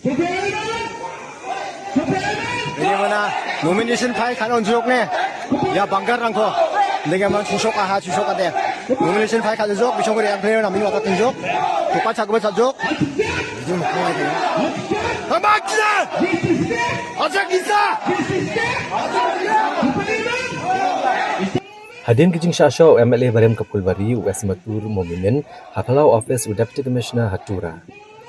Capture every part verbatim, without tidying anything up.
Ini mana nomination file khat on jok ne. Ya banggar rangko. Dengan man susok aha susok ade. Nomination file khat jok bisong kore yang player na minu atat jok. Tupat sak bat jok. Habak kita. Ajak kita. Hadien ka jingshah shoh u M L A barim ka Phulbari u S Matur Mominin ha phyllaw office u Deputy Commissioner ha Tura.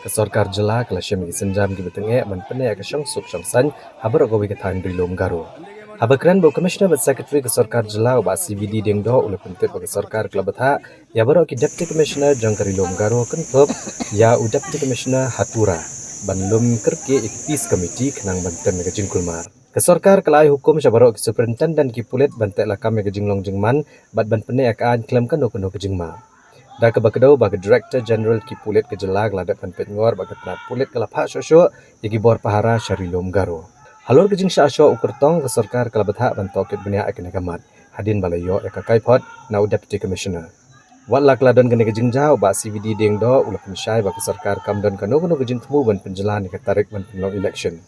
Ka sorkar jylla ka la shim ïa ki sienjam kiba tyngeh ban pyneh ïa ka shongsuk shongsaiñ ha baroh kawei ka thaiñ Ri Lum Garo. Haba kren bad u Commissioner bad Secretary ka sorkar jylla u Bah C V D Diengdoh u la pyntip ba ka sorkar ka la bthah ïa baroh ki Deputy Commissioner jong ka Ri Lum Garo kynthup ïa u Deputy Commissioner ha Tura ban lum kyrkieh ïa ki peace committee khnang ban tem ïa ka jingkulmar. Ka sorkar ka la ai hukum sha baroh ki superintendent ki pulit ban teh lakam ïa ka jinglong jingman bad ban pyneh ïa ka aiñ khlem kano kano ka jingma. Da kaba kdew ba ka Director General ki pulit ka jylla ka la dep ban peit ngor ba ka tnat pulit ka la phah shoh shoh ïa ki bor pahara sha Ri Lum Garo. Halor ka jingshah shoh u kyrtong ka sorkar ka la bthah ban tohkit bniah ïa kane ka mat hadien ba la ïoh ïa ka kaiphod na u Deputy Commissioner. Wat la ka la don kane ka jingjia u Bah C V D Diengdoh u la pynshai ba ka sorkar kam don kano kano ka jingthmu ban pynjlan ïa ka tarik ban pynlong election.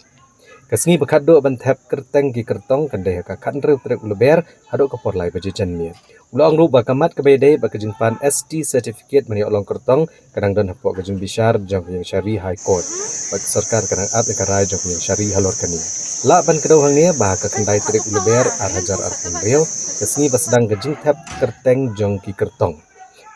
Ka sngi ba khatduh ban thep kyrteng ki kyrtong kan dei ha ka khathynriew tarik u Lber haduh ka por lai baje janmiet. U la ong ruh ba ka mat kaba ïadei bad ka jingpan S T certificate ban ïoh long kyrtong ka dang don hapoh ka jingbishar jong ka Ïingshari High Court bad ka sorkar ka dang ap ïa ka rai jong ka Ïingshari halor kane. Lah ban kdew hangne ba ha ka khyndai tarik u Lber ar hajar arphew hynriew ka sngi ba sdang ka jingthep kyrteng jong ki kyrtong.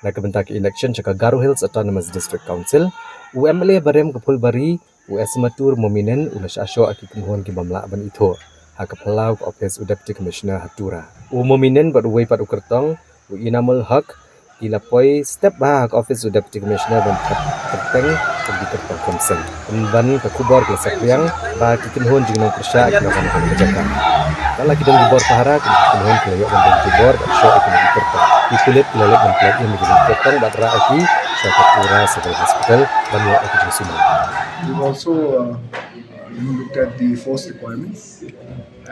Na ka bynta ka election sha ka Garo Hills Autonomous District Council, u M L A barim ka Phulbari u S Matur Mominin u la shah shoh ïa ki kynhun ki bym lah ban ithuh ha ka phyllaw ka office u Deputy Commissioner ha Tura. U Mominin bad uwei pat u kyrtong u Inamul Haq ki la poi step bha ha ka office u Deputy Commissioner ban thep kyrteng kum ki kyrtong kongsan. Pynban ka khubor ka la saphriang ba ki kynhun jingnong pyrshah ki la wan ha ka jaka. Wat la ki don ki bor pahara ki kynhun ki la ïoh ban don ki bor ban shoh ïa ki kyrtong. Ki pulit ki la leit ban pynlait ïa ki kyrtong bad rah ïa ki sha ka Tura Civil Hospital ban ïoh ïa ki jingsumar. We've also uh, you know, looked at the force requirements,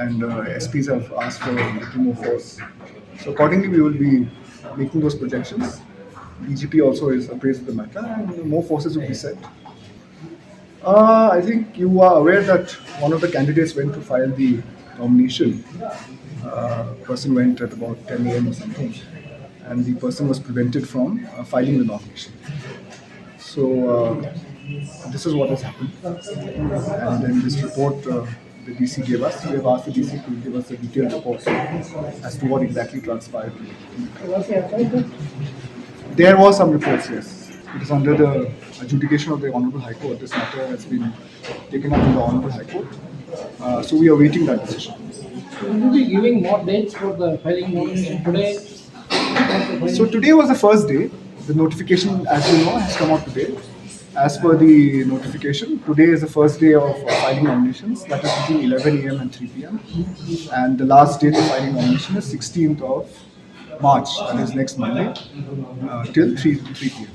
and uh, S Ps have asked for a little more force. So accordingly, we will be making those projections. D G P also is appraised of the matter, and more forces will be sent. Uh, I think you are aware that one of the candidates went to file the nomination. Uh, person went at about ten a m or something, and the person was prevented from uh, filing the nomination. So uh, this is what has happened. And then this report uh, the D C gave us, we have asked the D C to give us a detailed report as to what exactly transpired. There were some reports, yes. It is under the adjudication of the Honorable High Court. This matter has been taken up in the Honorable High Court. Uh, so we are waiting that decision. Will you be giving more dates for the filing nomination today? So today was the first day. The notification, as you know, has come out today. As per the notification, today is the first day of uh, filing nominations. That is between eleven a m and three p m. And the last date for filing nomination is sixteenth of March, that is next Monday, uh, till three, three p m.